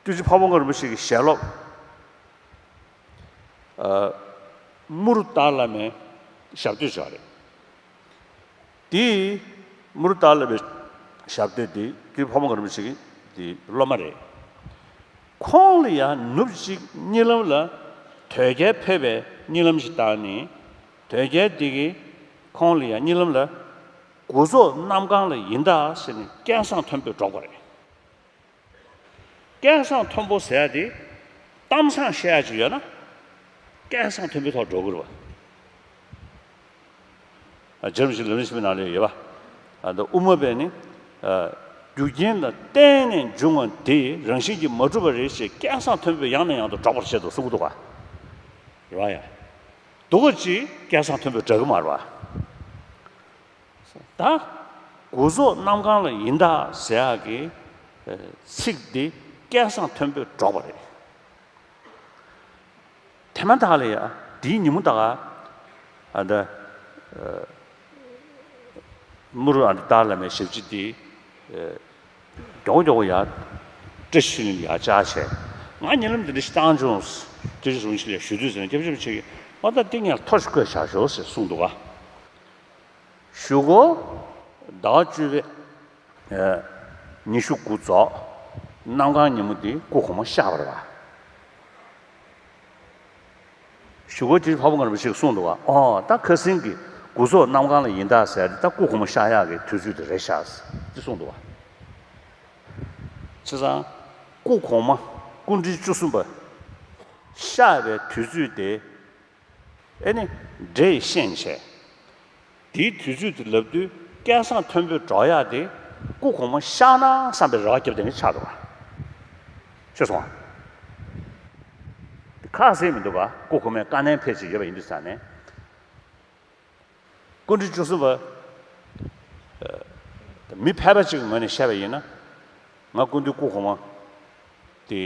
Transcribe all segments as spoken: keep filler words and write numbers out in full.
སྐྱབས་རྗེ་ཕ་བོང་ཁ་རིན་པོ་ཆེ་གི་ཞལ་སློབ། ཨ། དམུ་རུ་ཏཱ་ལ་མའི་ཞབས་སྟོད་ཅིག་རེད། དེ་དམུ་རུ་ཏཱ་ལ་མའི་ཞབས་སྟོད་དེ་སྐྱབས་རྗེ་ཕ་བོང་ཁ་རིན་པོ་ཆེ་གི་དེ་སློབ་མ་རེད། ཁོང་ལ་ཡང་ནུབ་གཅིག་གཉིད་ལམ་ལ་དོལ་རྒྱལ་ཕེབས་པའི་གཉིད་ལམ་ཞིག་བཏང་ནས། དོལ་རྒྱལ་དེ་གིས་ཁོང་ལ་ཡང་གཉིད་ལམ་ལ། དགུ་ཚོགས་གནམ་གང་ལ་ཡིན་ད་ཟེར་ནས་སྐད་གསང་མཐོན་པོས་སྒྲོག་པ་རེད། སྐད་གསང་མཐོན་པོ་ཟེར་ཡ་དེ་གཏམ་བཟང་བཤད་ཡ་ཅིག་ཡོད་ན། སྐད་གསང་མཐོན་པོའི་ཐོག་སྒྲོག་གི་རེད་པ། ཨ། རྗེ་རིན་པོ་ཆེ་ལམ་རིམ་ཆེན་མོའི་ནང་ལ་ཡོད་པ། ཨ། ད་དབུ་མ་པས་ནི། ཨ། རྒྱུ་རྐྱེན་ལ་བརྟེན་ནས་འབྱུང་བ་དེ་རང་བཞིན་གྱིས་མ་གྲུབ་པ་རེད་ཅེས་སྐད་གསང་མཐོན་པོས་ཡང་ནས་ཡང་དུ་སྒྲོག་པར་བྱེད་དོ་གསུང་གི་འདུག་ག། རེད་པ། ཡ། སྡུག་ག་ཅིག་སྐད་གསང་མཐོན་པོས་སྒྲོག་གི་མ་རེད་པ། ད་དགུ་ཚོགས་གནམ་གང་ལ་ཡིན་ད་ཟེར་ཡག་གི། ཨ། ཚིག་འདི་སྐད་གསང་མཐོན་པོས་སྒྲོག་པ་རེད། དེ་མ་ཐག་ལ་ཡ་དེའི་ཉིན་མོ་ད་ག། ཨ། ད། ཨ། དམུ་རུ་ཨ་ནི་ཏཱ་ལ་མའི་ཞབས་ཕྱི་དེ། ཨ། མགྱོགས་མགྱོགས་ཡར་བཀྲ་ཤིས་ཆོས་གླིང་ལ་ཡར་བཅར་བྱས། ང་གཉིད་ལམ་འདི་འདྲ་ཞིག་བཏང་བྱུང་། སྐྱབས་རྗེ་རིན་པོ་ཆེ་ལ་ཞུ་དུས་ཙམ་ནས་སྐྱབས་རྗེ་རིན་པོ་ཆེ་གིས། ཨོ། ད་འདི་ངས་ཐོ་ཞིག་བཀོད་བཞག་ཤོག་ཟེར་གསུངས་འདུག་ག། གཞུག་གུ་ཟླ་བ་བཅུ་པའི། ཨ། ཉི་ཤུ་དགུ་རྫོགས། གནམ་གང་ཉིན་མོ་དེ་སྐུ་གོང་མ་གཤེགས་པ་རེད་པ། གཞུག་གུ་སྐྱབས་རྗེ་ཕ་བོང་ཁ་རིན་པོ་ཆེས་གསུངས་འདུག་ག། ཨོ། ད་ཁ་སང་གི་དགུ་ཚོགས་གནམ་གང་ལ་ཡིན་ད་ཟེར་དེ། ད་སྐུ་གོང་མ་གཤེགས་ཡག་གི་དུས་ཚོད་དེ་རེད་ཤག་ཟེར་གསུངས་འདུག་ག། བྱས་ཙང་སྐུ་གོང་མ་སྐུ་ཕྲེང་བཅུ་གསུམ་པ་གཤེགས་པའི་དུས་ཚོད་དེ། ཨེ་ནི། འདྲེས་ཤེས་བྱས། དེའི་དུས་ཚོད་དེ་ལབ་དུས་སྐད་གསང་མཐོན་པོས་སྒྲོག་ཡག་དེ། སྐུ་གོང་མ་གཤེགས་ན་བསམ་པའི་རེ་བ་བརྒྱབ་བསྡད་མཁན་ཆགས་འདུག་ག། ཤེས་སོང་ང་། ཁ་གསལ་མི་འདུག་ག། སྐུ་གོང་མས་བཀའ་ནན་ཕེབས་བྱས་ཡོད་པ་ཡིན་དུས་ཙང་ནས། སྐུ་ཕྲེང་བཅུ་གསུམ་པ། ཨ། མི་ཕལ་པ་ཅིག་གི་ངོས་ནས་བཤད་པ་ཡིན་ན། ང་སྐུ་མདུན་སྐུ་གོང་མ་དེ།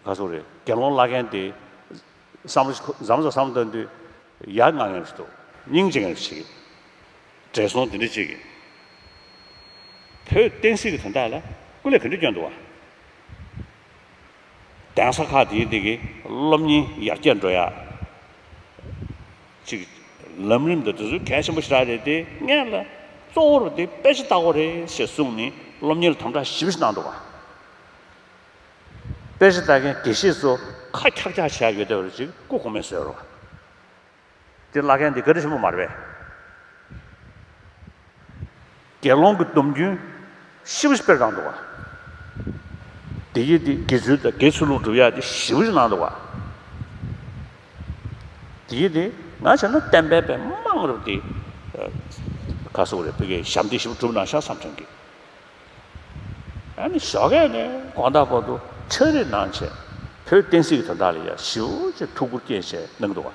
ག་ཟེར་དགོས་རེད། དགེ་སློང་བླ་རྒན་དེ། བསམ་བློ་འཛམ་བཟང་བསམ་བློ་བཏང་དུས་ཡ་ང་ངེས་ཤིག་འདུག་སྙིང་རྗེ་ངེས་ཤིག་བགྲེས་སོང་དེ་འདྲ་ཅིག་གིས་བོད་བསྟན་སྲིད་ཀྱི་དོན་དག་ལ་སྐུ་ལས་ག་འདྲ་བསྐྱོན་འདུག་བ། གདན་ས་ཁག་དེའི་སྟེང་གི་སློབ་གཉེར་ཡར་རྒྱས་འགྲོ་ཡག་ཅིག་ལམ་རིམ་དང་དེ་ཚོ་གལ་ཆེན་པོ་ཞེ་དྲག་རེད་དེ། སྔོན་ལ་གཙོ་བོར་དེ་དཔེ་ཆ་ལྟ་དགོས་རེད་ཞེས་གསུངས་ནས་སློབ་གཉེར་ལ་དམ་དྲག་ཞེ་པོ་ཞིག་གནང་འདུག་བ། དཔེ་ཆ་ལྟ་མཁན་དགེ་བཤེས་ཚོ་ཁ་འཁྱག་འཁྱག་བྱས་ཡོད་བསྡད་པ་རེད། ཅིག་སྐུ་གོང་མས་བཟོས་རོགས། དེ་བླ་རྒན་འདི་བཀའ་དྲིན་ཆེན་པོ་མ་རེད་པས། དགེ་སློང་གི་སྡོམ་རྒྱུན་ཞེ་པོ་ཞིག་སྤེལ་བཏང་འདུག་བ། དེ་ཡིས་དེ་དགེ་ཚུལ་དང་དགེ་ཚུལ་སློང་སྒྲུབ་ཡག་དེ་ཞེ་པོ་ཞིག་གནང་འདུག་བ། དེ་ཡིས་དེ་ང་བྱས་ན་བསྟན་པའི་དཔེ་མང་རབས་དེ། ཨ། ག་ཟེར་དགོས་རེད། བོད་ཀྱི་ཞབས་འདེགས་ཞེ་པོ་བསྒྲུབས་གནང་ཤག་བསམ་དྲན་གྱི། ཨ་ནི་ཞོགས་ཀས་ནས་དགོང་དག་བར་དུ་ཕྱག་བྲིས་གནང་བྱས། བོད་བསྟན་སྲིད་ཀྱི་དོན་དག་ལ་ཡ་ཞེ་པོ་ཅིག་ཐུགས་ཁུར་བསྐྱེད་བྱས་གནང་འདུག་བ།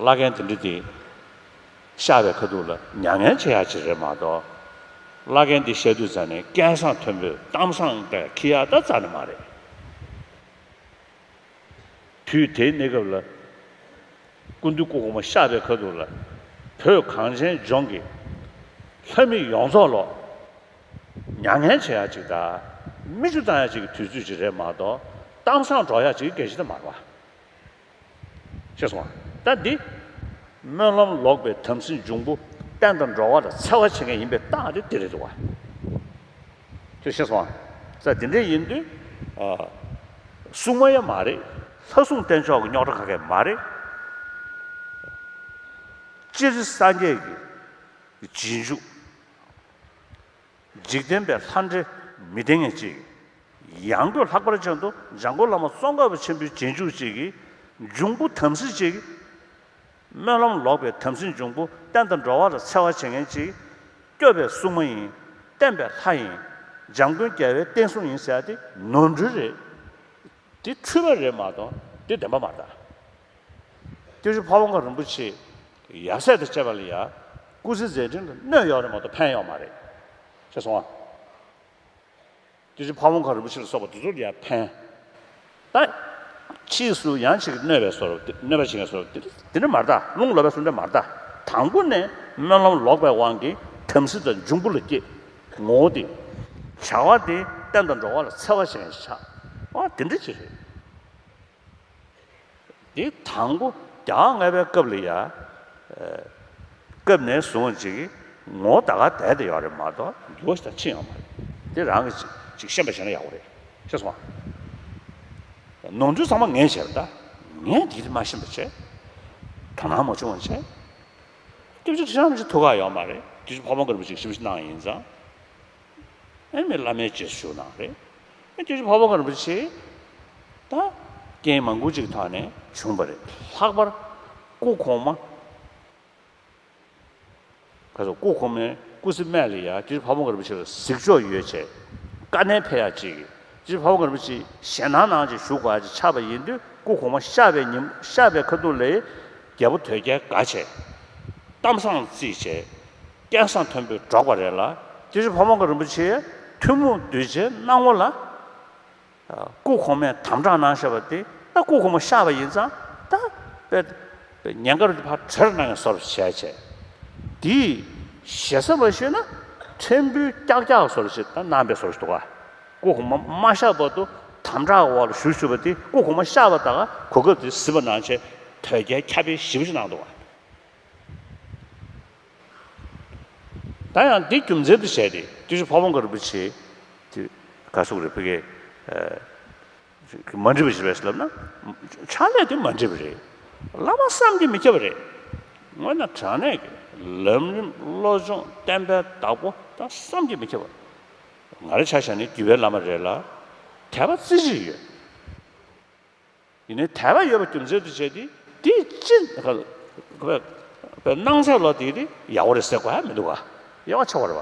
བླ་རྒན་དེ་འདྲ་དེ་གཤེགས་པའི་ཁ་ཐུག་ལ་མྱ་ངན་བྱེད་ཡག་ཅིག་རེད་མ་གཏོགས། བླ་རྒན་དེ་གཤེགས་དུས་ཙམ་ནས་སྐད་གསང་མཐོན་པོས་གཏམ་བཟང་འདྲ་འཁྱེར་ཡག་ད་རྩ་ནས་མ་རེད། དུས་དེའི་གནས་སྐབས་ལ། སྐུ་མདུན་སྐུ་གོང་མ་གཤེགས་པའི་ཁ་ཐུག་ལ། བོད་གངས་ཅན་ལྗོངས་ཀྱི་ལྷ་མི་ཡོངས་རྫོགས་ལ་མྱ་ངན་བྱེད་ཡག་ཅིག་དང་། མིག་ཆུ་བཏང་ཡག་ཅིག་གི་དུས་ཚོད་ཅིག་རེད་མ་གཏོགས། གཏམ་བཟང་སྒྲོག་ཡག་ཅིག་གི་སྐད་ཆ་ད་མ་རེད་པ། ཤེས་སོང་ང་། ད་འདི་སྨོན་ལམ་ལོག་པའི་དམ་སྲི་འབྱུང་པོ་བསྟན་དང་འགྲོ་བ་ལ་འཚེ་བ་བྱེད་མཁན་ཡིན་པའི་རྟགས་དེ་འདི་རེད་འདུག་བ། ཁྱོད་ཤེས་སོང་ང་། ས་དེ་འདྲ་ཡིན་དུས། ཨ། སྲུང་མ་ཡང་མ་རེད། ལྷ་སྲུང་བསྟེན་ཕྱོགས་ཀྱི་རྙོག་དྲ་ག་གེ་མ་རེད། སྤྱིར་སངས་རྒྱས་ཀྱི་རྗེས་འཇུག་འཇིག་རྟེན་པའི་ལྷ་འདྲེ་མི་བསྟེན་མཁན་ཅིག། ཡང་སྒོས་ལྷག་པར་ཅན་དུ་འཇམ་མགོན་བླ་མ་ཙོང་ཁ་པ་ཆེན་པོའི་རྗེས་འཇུག་ཅིག་གིས། འབྱུང་པོ་དམ་སྲི་ཅིག། སྨོན་ལམ་ལོག་པའི་དམ་སྲི་འབྱུང་པོ་བསྟན་དང་འགྲོ་བ་ལ་འཚེ་བ་བྱེད་མཁན་ཅིག། སྐྱོབ་པའི་སྲུང་མ་ཡིན། བསྟན་པའི་ལྷ་ཡིན། འཇམ་མགོན་རྒྱལ་བའི་བསྟན་སྲུང་ཡིན་ཟེར་ཡ་དེ་ནོར་འཁྲུལ་རེད། དེ་འཁྲུལ་པ་རེད་མ་གཏོགས་དེ་བདེན་པ་མ་རེད་ད། སྐྱབས་རྗེ་ཕ་བོང་ཁ་རིན་པོ་ཆེ་ཡབ་སྲས་དང་བཅས་པ་ལ་ཡ། སྐུ་ཚེ་མཛད་འཕྲིན་ལ་གནོད་ཡོད་རེད་མ་གཏོགས་ཕན་ཡོད་མ་རེད། ཤེས་སོང་ང་། སྐྱབས་རྗེ་ཕ་བོང་ཁ་རིན་པོ་ཆེ་ལ་སོགས་པ་དེ་ཚོ་ལ་ཡ་ཕན། ད་ཕྱིས་སུ་ཡང་ཅིག་གནོད་པའི་བཟོ་འདྲ་དེ། གནོད་པ་བྱེད་མཁན་བཟོ་འདྲ་དེ་དེ་འདྲ་མ་རེད་ད། རླུང་ལོག་པའི་བཟོ་འདྲ་མ་རེད་ད། དང་པོ་ནས་སྨོན་ལམ་ལོག་པའི་དབང་གིས་དམ་སྲི་དང་འབྱུང་པོ་ལ་སྐྱེས། ངོ་བོ་དེ། བྱ་བ་དེ་བསྟན་དང་འགྲོ་བ་ལ་འཚེ་བ་བྱེད་མཁན་ཞིག་ཆགས། ཨ་དེ་འདྲ་ཅིག་རེད། དེ་དང་པོ་རྒྱ་གར་ལྔ་པའི་སྐབས་ལ་ཡ། སྐབས་ནས་བཟུང་ཅིག་ངོ་ད་ག་བསྡད་དེ་ཡོད་རེད་མ་གཏོགས་འགྱུར་བ་ཞིག་ད་ཕྱིན་ཡོད་མ་རེད། དེ་རང་གིས་ཅིག་ཤེས་པ་བྱས་ན་ཡག་པོ་རེད། ཤེས་སོང་ང་། ནོར་འཁྲུལ་ཚང་མ་ངས་བྱས་པ་ད། ངས་དེ་དེ་མ་ཤེས་པ་བྱས། དོ་སྣང་མ་བྱུང་བ་བྱས། སྐྱབས་རྗེ་ཁྲི་བྱང་རིན་པོ་ཆེ་ཐུགས་ཁག་ཡོད་མ་རེད། སྐྱབས་རྗེ་ཕ་བོང་ཁ་རིན་པོ་ཆེས་ཞིབ་ཞིབ་གནང་ཡིན་ཙང་། ཨེ་མི་བླ་མའི་རྗེས་སུ་ཞུགས་གནང་རེད། ཨེ་སྐྱབས་རྗེ་ཕ་བོང་ཁ་རིན་པོ་ཆེ་ད་རྐྱེན་མང་པོ་ཅིག་ཐོག་ནས་བྱུང་བ་རེད། ལྷག་པར་སྐུ་གོང་མ། ཁ་སོ་སྐུ་གོང་མའི་སྐུ་ཚེ་སྨད་ལ་ཡ་སྐྱབས་རྗེ་ཕ་བོང་ཁ་རིན་པོ་ཆེ་ལ་གཟིགས་ཕྱོགས་ཡོད་བྱས། དཀའ་གནད་འཕེལ་ཡག་ཅིག་སྐྱབས་རྗེ་ཕ་བོང་ཁ་རིན་པོ་ཆེ་ཞེད་སྣང་གནང་ཅིག་བཞུགས་དགོས་ཡག་ཅིག་ཆགས་པ་ཡིན་དུས། སྐུ་གོང་མ་གཤེགས་པའི་ཉིན་གཤེགས་པའི་ཁ་ཐུག་ལ་རྒྱལ་པོ་དོལ་རྒྱལ་དགའ་བྱས། གཏམ་བཟང་བརྩིས་བྱས། རྐྱེན་བཟང་མཐོན་པོས་སྒྲོག་པ་རེད་ལ། སྐྱབས་རྗེ་ཕ་བོང་ཁ་རིན་པོ་ཆེ་ཐུན་མོང་གདུལ་བྱའི་སྣང་ངོ་ལ། སྐུ་གོང་མས་དམ་དྲག་གནང་བཞག་པ་དེ་ད་སྐུ་གོང་མ་གཤེགས་པ་ཡིན་ཙང་ད་དཔེ་དཔེ་ཉེན་ཁ་རུ་ཕར་བྲལ་གནང་ཡག་བཟོ་འདྲ་བྱས་བྱས། དེས་ཞེ་ས་མ་ཞུས་ན་ཕྲན་བུ་ཀྱག་ཀྱག་བཟོ་འདྲ་ཞིག་ད་གནང་བའི་བཟོ་འདྲ་ཞིག་འདུག་ག་སྐུ་གོང་མ་མ་གཤེགས་བར་དུ་དམ་དྲག་འོག་ལ་བཞུགས་བཞུགས་པ་དེ་སྐུ་གོང་མ་གཤེགས་པ་ད་ག་གོ་སྐབས་དེ་གཟིགས་པ་གནང་བྱས། དོལ་རྒྱལ་ཁྱབ་སྤེལ་ཞེ་པོ་ཅིག་གནང་འདུག་ག་ད་ཡང་འདི་རྒྱུ་མཚན་དུ་བྱས་ཏེ་སྐྱབས་རྗེ་ཕ་བོང་ཁ་རིན་པོ་ཆེ་དེ་ག་སོགས་རེད། ཕ་གིའི་མ་འགྲིག་པ་ཞིག་རེད་ལབ་ན། ཕྱག་ལས་དེ་མ་འགྲིག་པ་རེད། བླ་མ་བསམ་གྱིས་མི་ཁྱབ་པ་རེད། དངོས་གནས་དྲང་གནས་ཀྱི་ལམ་རིམ་བློ་སྦྱོང་བསྟན་པའི་བདག་པོ་ད་བསམ་གྱིས་མི་ཁྱབ་པ། ང་རང་ཆ་བཞག་ན་རྒྱུད་པའི་བླ་མ་རེད་ལ། དད་པ་རྩེ་གཅིག་ཡོད། ཡིན་ནའི་དད་པ་ཡོད་པ་རྒྱུ་མཚན་དུ་བྱས་ཏེ་དེ་ཅི། སྣང་ཚད་ལོ་དེ་དེ་ཡག་པོ་རེད་ཟེར་དགོས་ཡ་མི་འདུག་ག་ཡག་པོ་ཆགས་པ་རེད་པ།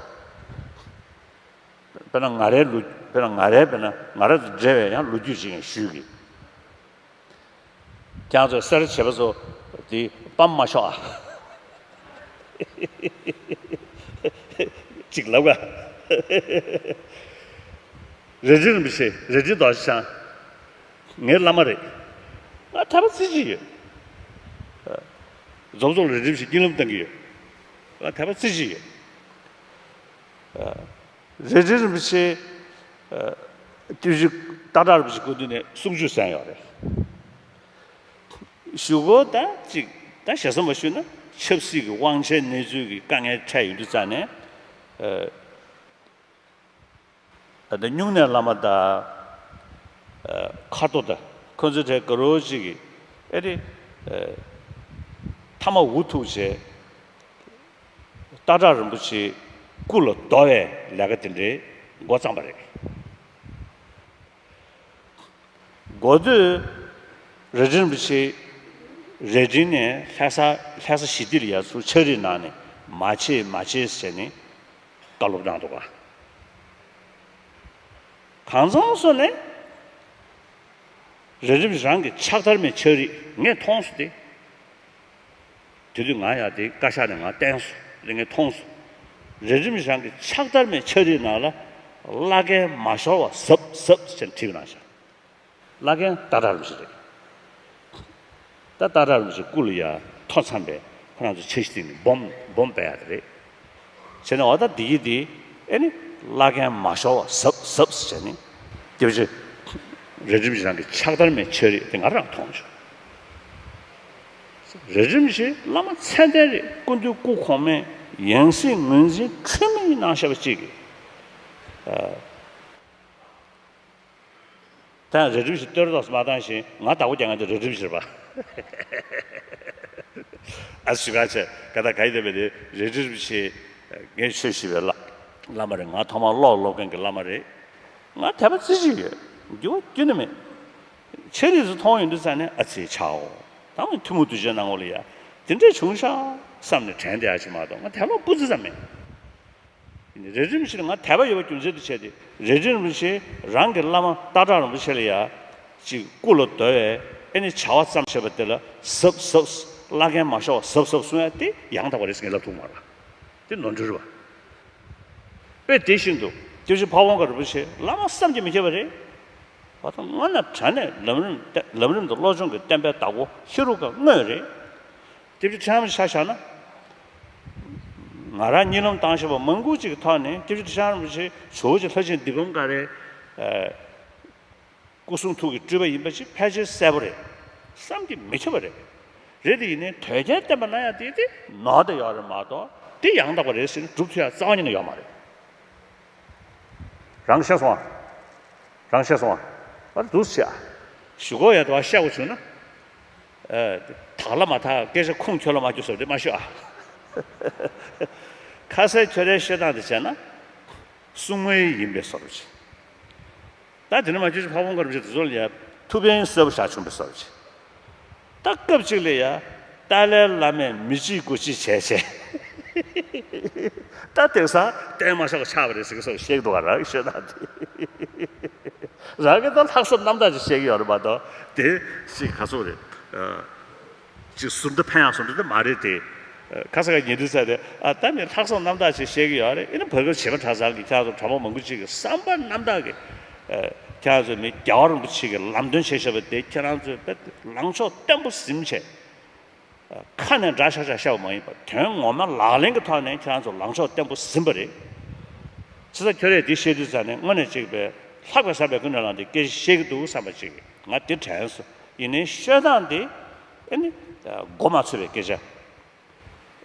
དཔེར་ན་ང་རའི་ལོ། དཔེར་ན་ང་རའི་དཔེར་ན་ང་ར་དང་འབྲེལ་བའི་ཡང་ལོ་རྒྱུས་ཅིག་ཡང་ཞུས་གི། ཁྱེད་ཚོས་གསེར་བྱེད་པ་ཚོ་དེ་སྤམ་མ་ཤོག་ཨ། ཅིག་ལབ་ག་རལ་གྲི་རིན་པོ་ཆེ། རལ་གྲི་རྡོ་རྗེ་འཆང་ངའི་བླ་མ་རེད། ང་དད་པ་རྩེ་གཅིག་ཡོད། རྫོང་རྫོང་རལ་གྲི་རིན་པོ་ཆེ་སྙིང་ལམ་བཏང་གི་ཡོད། ང་དད་པ་རྩེ་གཅིག་ཡོད། རལ་གྲི་རིན་པོ་ཆེ། སྐྱབས་རྗེ་སྟག་བྲག་རིན་པོ་ཆེ་སྐུ་མདུན་ནས་གསུང་ཆོས་གསན་ཡོད་རེད། གཞུག་གུ་ད་ཅིག་ད་ཞེ་ས་མ་ཞུས་ན་ཆབ་སྲིད་ཀྱི་དབང་ཆའི་གནས་ཚུལ་གྱི་དཀའ་ངལ་འཕྲད་ཡོང་དུས་ཙ་ནས། ད་ལྟ་སྨྱུང་གནས་བླ་མ་དང་། ཁ་དོག་དང་ཁོ་ཚོའི་གྲས་དགའ་རོགས་གཅིག་གིས་ཨེ་རེད། ཐ་མ་འུ་ཐུག་བྱས། སྟག་བྲག་རིན་པོ་ཆེའི་སྐུ་ལ་རྡོ་བའི་ལས་ཀ་དེ་འདྲའི་འགོ་བརྩམས་པ་རེད། འགོ་སྟོད་རལ་གྲི་རིན་པོ་ཆེ་རལ་གྲི་ནས་ལྷ་ས་ལྷ་ས་ཞི་བདེ་ལ་ཡར་ཚུར་ཕྱག་བྲིས་གནང་ནས་མ་བྱེད་མ་བྱེད་ཟེར་ནས་བཀའ་སློབ་གནང་འདུག་ག་གང་ཚང་སོ་ནས་རལ་གྲི་རིན་པོ་ཆེ་རང་གི་ཕྱག་དར་མའི་ཕྱག་བྲིས་ངས་མཐོང་སོང་སྟེ། དེ་དུས་ང་ཡང་དེ་བཀའ་ཤག་ནས་ང་བསྟན་སོང་། དེ་ངས་མཐོང་སོང་། རལ་གྲི་རིན་པོ་ཆེ་རང་གི་ཕྱག་དར་མའི་ཕྱག་བྲིས་ནང་ལ་བླ་རྒན་མ་ཤོར་བ་གཟབ་གཟབ་ཟེར་བྲིས་གནང་ཤག་བླ་རྒན་སྟག་བྲག་རིན་པོ་ཆེ་རེད། ད་སྟག་བྲག་རིན་པོ་ཆེ་སྐུ་ལ་ཡ་ཐོ་འཚམས་པས་ཁོ་རང་ཚོ་ཕྱག་བཞེས་སྟེང་ནས་སྦོམ་སྦོམ་སྤེལ་ཡག་དེ་རེད། བྱས་ནས་འོ་ད་འདི་ཡི་འདི་ཨེ་ནི་བླ་རྒན་མ་ཤོར་བ་གཟབ་གཟབ་ཟེར་ནས་སྐྱབས་རྗེ་རལ་གྲི་རིན་པོ་ཆེ་རང་གི་ཕྱག་དར་མའི་ཕྱག་བྲིས་དེ་ང་རང་མཐོང་བྱུང་། རལ་གྲི་རིན་པོ་ཆེ་བླ་མ་ཚད་ལྡན་རེད། སྐུ་མདུན་སྐུ་གོང་མས་ཡང་སྲིད་ངོས་འཛིན་འཁྲུལ་མེད་གནང་བཞག་པ་གཅིག་གིས། ད་ཡང་རལ་གྲི་རིན་པོ་ཆེ་བསྟོད་ར་ཏོག་ཙམ་མ་བཏང་ཞིང་ང་བདག་པོ་རྒྱག་མཁན་དེ་རལ་གྲི་རིན་པོ་ཆེ་རེད་པ། ཨ་ཞུ་ག་བྱས་ག་ད་ག་ཡི་དེ་བས་དེ་རལ་གྲི་རིན་པོ་ཆེ་ངས་ཆོས་ཞུས་པའི་བླ་བླ་མ་རེད། ང་ཐོག་མར་ཀློག་སློབ་མཁན་གྱི་བླ་མ་རེད། ང་དད་པ་རྩེ་གཅིག་ཡོད། འགྱུར་བ་ཁྱོན་ནས་མེད། ཆེ་རིགས་སུ་མཐོང་ཡོང་དུས་ཙ་ནས་ཨ་ཙི་ཆའོ། ད་ང་ཐུན་མོང་གདུལ་བྱའི་སྣང་ངོ་ལ་ཡ་དེ་འདྲས་བྱུང་ཤག་བསམ་ནས་དྲན་བསྡད་ཡ་ཅིག་མ་གཏོགས་ང་དད་པ་སྤུ་ཙི་ཙམ་མེད། རལ་གྲི་རིན་པོ་ཆེ་ལ་ང་དད་པ་ཡོད་པ་རྒྱུ་མཚན་དུ་བྱས་ཏེ་རལ་གྲི་རིན་པོ་ཆེ་རང་གི་བླ་མ་སྟག་བྲག་རིན་པོ་ཆེ་ལ་ཡ་ཅིག་སྐུ་ལ་རྡོ་བའི་ཨེ་ནི་བྱ་བ་བརྩམས་བྱས་པ་དེ་ལ་གཟབ་གཟབ་བླ་རྒན་མ་ཤོར་བ་གཟབ་གཟབ་གསུང་ཡ་དེ་ཡང་དག་པ་རེད་ཟེར་ངས་ལབ་ཐུབ་མ་རེད། དེ་ནོར་འཁྲུལ་རེད་པ། དཔེ་དེ་བཞིན་དུ་སྐྱབས་རྗེ་ཕ་བོང་ཁ་རིན་པོ་ཆེ་བླ་མ་བསམ་གྱིས་མི་ཁྱབ་པ་རེད། བ་དང་སྔོན་ལ་དྲང་གནས་ལམ་རིམ་ལམ་རིམ་དང་བློ་སྦྱོང་གི་བསྟན་པའི་བདག་པོ་ཧེ་རུ་ཀ་དངོས་རེད། སྐྱབས་རྗེ་ཁྲི་བྱང་ཆ་བཞག་ན། ང་རང་གཉིད་ལམ་བཏང་བཞག་པ་མང་པོ་ཅིག་གི་ཐོག་ནས་སྐྱབས་རྗེ་ཁྲི་བྱང་རིན་པོ་ཆེ་ཇོ་བོ་རྗེ་ལྷ་ཆེན་འདི་བུམ་ཀ་རའི་ཨ་ སྐུ་གསུང་ཐུགས་ཀྱི་སྤྲུལ་པ་ཡིན་པ་ཅིག་ཕལ་ཆེར་གསལ་པོ་རེད། བསམ་གྱིས་མི་ཁྱབ་པ་རེད། རེད་དེ་ཡིན་ནའི་དོལ་རྒྱལ་བསྟན་པ་ན་ཡང་དེ་དེ་ནོར་དེ་ཡོད་རེད་མ་གཏོགས་དེ་ཡང་དག་པ་རེད་ཟེར་ནས་སྒྲུབ་ཐུབ་ཡ་རྩ་བ་ཉིད་ནས་ཡོད་མ་རེད། རང་ཤེས་སོང་ཨ། རང་ཤེས་སོང་ཨ། ཨ་འདུག་སེ་བྱས་ཨ། ཞུ་སྒོ་ཡ་དེ་བ་བཤད་དགོས་བྱུང་ན། ཨ། དག་ལ་མ་དག་སྐད་ཆ་ཁུངས་འཁྱོལ་ལ་མ་འཁྱོལ་ཟེར་བ་དེ་མ་ཤོད་ཨ། ཁ་སའི་ཁྱོད་རའི་བཤད་སྟངས་དེ་བྱས་ན། གསུང་མུན་ཡིན་པའི་བཟོ་འདྲ་ཅིག་ད་དེ་ནས་མ་ཁྱོད་ཀྱི་ཕ་བོང་ཁ་རིན་པོ་ཆེ་དེ་ཚོ་ལ་ཡ་ཐུགས་ཕན་གསོས་པོ་བཞག་བྱུང་བའི་བཟོ་འདྲ་ཅིག་ད་སྐབས་གཅིག་ལ་ཡ་ཏཱ་ལའི་བླ་མས་མི་གཅིག་དགུ་གཅིག་བྱས་བྱས། ད་དེང་སང་བསྟན་མ་ཆོག་པ་ཆགས་པ་རེད་ཟེར་གྱི་སོགས་བཤད་ཀྱི་འདུག་ག་རང་གི་བཤད་སྟངས་དེ། རང་གིས་ད་ལྷག་བསམ་རྣམ་དག་ཅིག་བཤད་ཀྱི་ཡོད་རེད་མ་གཏོགས་དེ་ཅིག་ག་ཚོད་རེད། ཨ། ཅིག་ཟུར་འདི་ཕན་ཡག་ཟུར་འདི་མ་རེད་དེ། ཁ་ས་ཁ་ཉེ་དུས་ཚ་དེ་ཨ་ད་ནི་ལྷག་བསམ་རྣམ་དག་ཅིག་བཤད་ཀྱི་ཡོད་རེད། ཨེ་ནི་བར་སྐབས་བྱེས་པ་གྲྭ་ཚང་གི་ཁྱེད་རང་ཚོ་གྲྭ་པ་མང་པོ་ཅིག་གི་བསམ་པ་རྣམ་དག་གི་ཁྱེད་རང་ཚོ་མི་རྒྱལ་བ་རིན་པོ་ཆེ་གི་ལམ་སྟོན་བྱས་བཞག་པ་དེ་ཁྱེད་རང་ཚོས་དཔེ་ལངས་ཕྱོགས་བརྟན་པོ་ཟིན་བྱས། ཁ་ནས་འདྲ་ཤག་ཤག་བཤད་པ་མ་ཡིན་པར་དོན་ངོ་མ་ལག་ལེན་གྱི་ཐོག་ནས་ཁྱེད་རང་ཚོ་ལངས་ཕྱོགས་བརྟན་པོ་ཟིན་པ་རེད། ཚེ་ས་ཁྱོད་རས་འདི་བཤད་དུས་ཙང་ནས་དངོས་གནས་གཅིག་པའི་ལྷག་པའི་བསམ་པའི་ཀུན་ནས་བསླངས་ཏེ་སྐད་ཆ་བཤད་ཀྱི་འདུག་བསམ་པ་ཅིག་ང་འདི་དྲན་སོང་། ཡིན་ནའི་བཤད་སྟངས་འདི་ཨེ་ནི་མགོ་མ་ཚོས་པའི་སྐད་ཆ།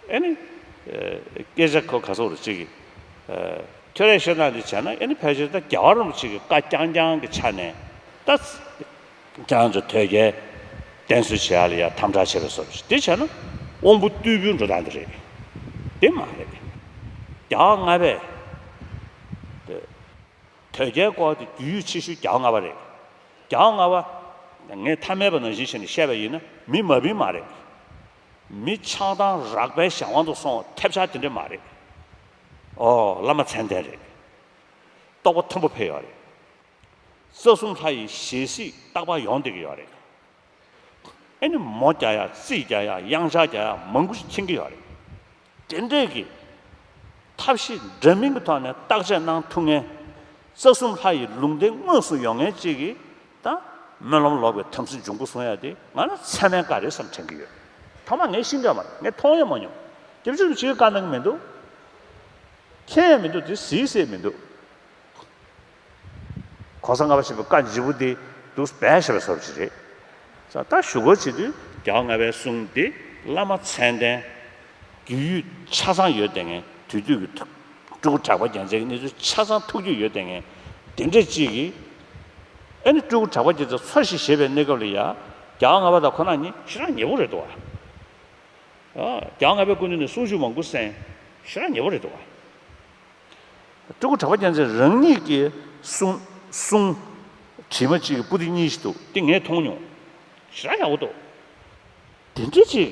ཨེ་ནི་སྐད་ཆ་ཁོ་ག་ཚོད་རེད་ཅིག་གིས། ཁྱོད་རས་བཤད་སྟངས་འདི་བྱས་ན་ཨེ་ནི་ཕལ་ཆེར་ད་རྒྱལ་བ་རིན་པོ་ཆེ་གི་བཀའ་རྐྱང་རྐྱང་གི་ཆ་ནས་ད། ཁྱེད་རང་ཚོ་དོལ་རྒྱལ་བསྟེན་གསོལ་བྱེད་ཡ་ལ་ཡ་དམ་དྲག་བྱེད་པའི་བཟོ་འདྲ་ཞིག་དེ་བྱས་ན་དབང་པོ་རྟུལ་པོའི་འགྲོ་སྟངས་དེ་རེད། དེ་མ་རེད། རྒྱལ་བ་ལྔ་པས། དེ། དོལ་རྒྱལ་སྐོར་དེ་རྒྱུས་ཡོད་ཆེ་ཤོས་རྒྱལ་བ་ལྔ་པ་རེད། རྒྱལ་བ་ལྔ་པ། ངས་ཐ་མལ་པ་ནང་བཞིན་བྱས་ནས་བཤད་པ་ཡིན་ན་མི་མ་བིན་མ་རེད། མི་ཆགས་སྡང་རགས་པའི་གཞན་དབང་དུ་སོང་བ་ཐེབས་ཆག་དེ་འདྲ་མ་རེད། ཨོ་བླ་མ་མཚན་ལྡན་རེད། རྟོགས་པ་མཐོན་པོ་ཕེབས་ཡོད་རེད། རྩ་གསུམ་ལྷ་ཡི་ཞལ་གཟིགས་རྟག་པར་ཡོང་བསྡད་ཀྱི་ཡོད་རེད། ཨེ་ནི་མོ་རྒྱག་ཡག་རྩིས་རྒྱག་ཡག་གཡང་ཆགས་རྒྱག་ཡག་མང་པོ་ཞིག་མཁྱེན་གྱི་ཡོད་རེད། དེ་འདྲས་ཀྱི་ཐབས་ཤེས་འདྲ་མིན་གྱི་ཐོག་ནས་བརྟག་དཔྱད་གནང་ཐུབ་མཁན། རྩ་གསུམ་ལྷ་ཡི་ལུང་བསྟན་དངོས་སུ་ཡོང་མཁན་ཅིག་གིས་ད་སྨོན་ལམ་ལོག་པའི་དམ་སྲི་འབྱུང་པོ་གསུང་ཡག་དེ་ང་ལ་མཚན་སྨད་བཀའ་རེད་བསམ་དྲན་གྱི་ཡོད། ཐོག་མར་ངས་ཤེས་ཀྱི་ཡོད་མ་རེད། ངས་མཐོང་ཡང་མ་མྱོང་། སྐྱབས་རྗེ་རིན་པོ་ཆེས་བཀའ་གནང་གི་མི་འདུག་མཁྱེན་ཡང་མི་འདུག་དེ་གཟིགས་ཡང་མི་འདུག་གོང་ས་ལྔ་པ་ཞེས་པའི་བཀའ་ལྗིད་པོ་དེ་འདུག་སྦས་བཞག་པའི་བཟོ་འདྲ་ཅིག་རེད། ས་ད་ཞུ་སྒོ་བྱེད་དུས་རྒྱལ་བ་ལྔ་པའི་གསུང་དེ་བླ་མ་མཚན་ལྡན། རྒྱུས་ཡོད་ཆ་ཚང་ཡོད་བསྡད་མཁན་དུས་དུས་ཀྱི་སྤྲུལ་སྐུ་གྲགས་པ་རྒྱལ་མཚན་གྱི་གནས་ཚུལ་ཆ་ཚང་ཐུགས་རྒྱུས་ཡོད་བསྡད་མཁན་དེ་འདྲས་ཅིག་གིས། ཨ་ནི་སྤྲུལ་སྐུ་གྲགས་པ་རྒྱལ་མཚན་འཚོ་ཞིང་གཞེས་པའི་གནས་སྐབས་ལ་ཡ། རྒྱལ་བ་ལྔ་པ་དང་ཁོ་རང་གཉིས་ཞེ་དྲག་ཉེ་པོ་རེད་འདུག་བ། རྒྱལ་བ་ལྔ་པའི་སྐུ་མདུན་ནས་གསུང་ཆོས་མང་པོ་གསན། ཞེ་དྲག་ཉེ་པོ་རེད་འདུག་བ། སྤྲུལ་སྐུ་གྲགས་པ་རྒྱལ་མཚན་རང་ཉིད་ཀྱིས་གསུང་གསུང་། དྲི་མ་གཅིག་གི་པོ་ཏི་གཉིས་ཤིག་འདུག་དེ་ངས་མཐོང་མྱོང་། ཞེ་དྲག་ཡག་པོ་འདུག་དེ་འདྲ་ཅིག་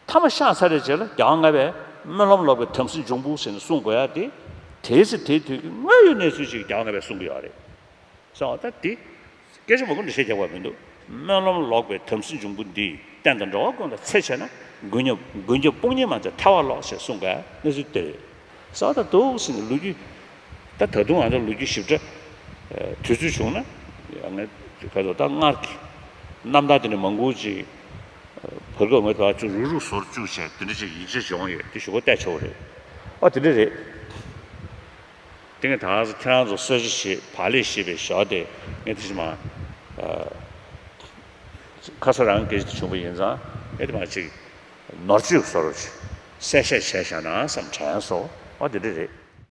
མཐའ་མ་བཤགས་ཚར་བའི་རྗེས་ལ་རྒྱལ་བ་ལྔ་པས་སྨོན་ལམ་ལོག་པའི་དམ་སྲི་འབྱུང་པོ་ཟེར་ནས་གསུང་དགོས་ཡ་དེ། དེའི་ཚེ་དེའི་དུས་ཀྱི་དངོས་ཡོད་གནས་ཚུལ་ཅིག་རྒྱལ་བ་ལྔ་པས་གསུང་གི་ཡོད་རེད། སོང་ད་འདི། སྐད་ཆ་མང་པོ་འདི་བཤད་རྒྱག་པ་མི་འདུག་སྨོན་ལམ་ལོག་པའི་དམ་སྲི་འབྱུང་པོ་འདི་བསྟན་དང་འགྲོ་བ་ཀུན་ལ་འཚེ་བྱས་ན། མགོན་སྐྱབས་མགོན་སྐྱབས་དཔུང་གཉེན་མ་མཛད་ཐལ་བར་ལོག་ཞེས་གསུངས་པས་གནས་ཚུལ་འདི་རེད། སོང་ད་འདུག་ཟེར་ནས་ལོ་རྒྱུས། ད་ད་དུང་ང་ཚོ་ལོ་རྒྱུས་ཞིབ་ཕྲ། དུས་ཚོད་བྱུང་ན། ང་ག་ཚོད་ད་སྔར་གྱི་རྣམ་ཐར་དེ་འདྲ་མང་པོ་ཅིག་བར་སྐབས་ངས་ད་ཅུང་རུག་རུག་བཟོ་བཅུག་བྱས་དེ་འདྲ་ཅིག་ཡིག་ཆ་བྱུང་ཡོད་དེ་ཞུ་སྒོ་བལྟས་ཆོག་རེད། ཨ་དེ་འདྲ་རེད། དེ་ངས་ད་ཁྱེད་རང་ཚོ་གསོལ་ཇ་བཞེས་བག་ལེབ་བཞེས་པའི་ཞོར་དེ་ངས་དེ་ཞིག་མ། ཁ་ས་རང་སྐད་ཆ་བྱུང་བ་ཡིན་ཙང་ངས་དེ་མ་ཅིག་ནོར་བཅོས་བཟོ་རོགས་ཅིག་གསལ་བཤད་བྱས་བཞག་ན་བསམ་དྲན་སོང་། ཨ་དེ་འདྲ་རེད།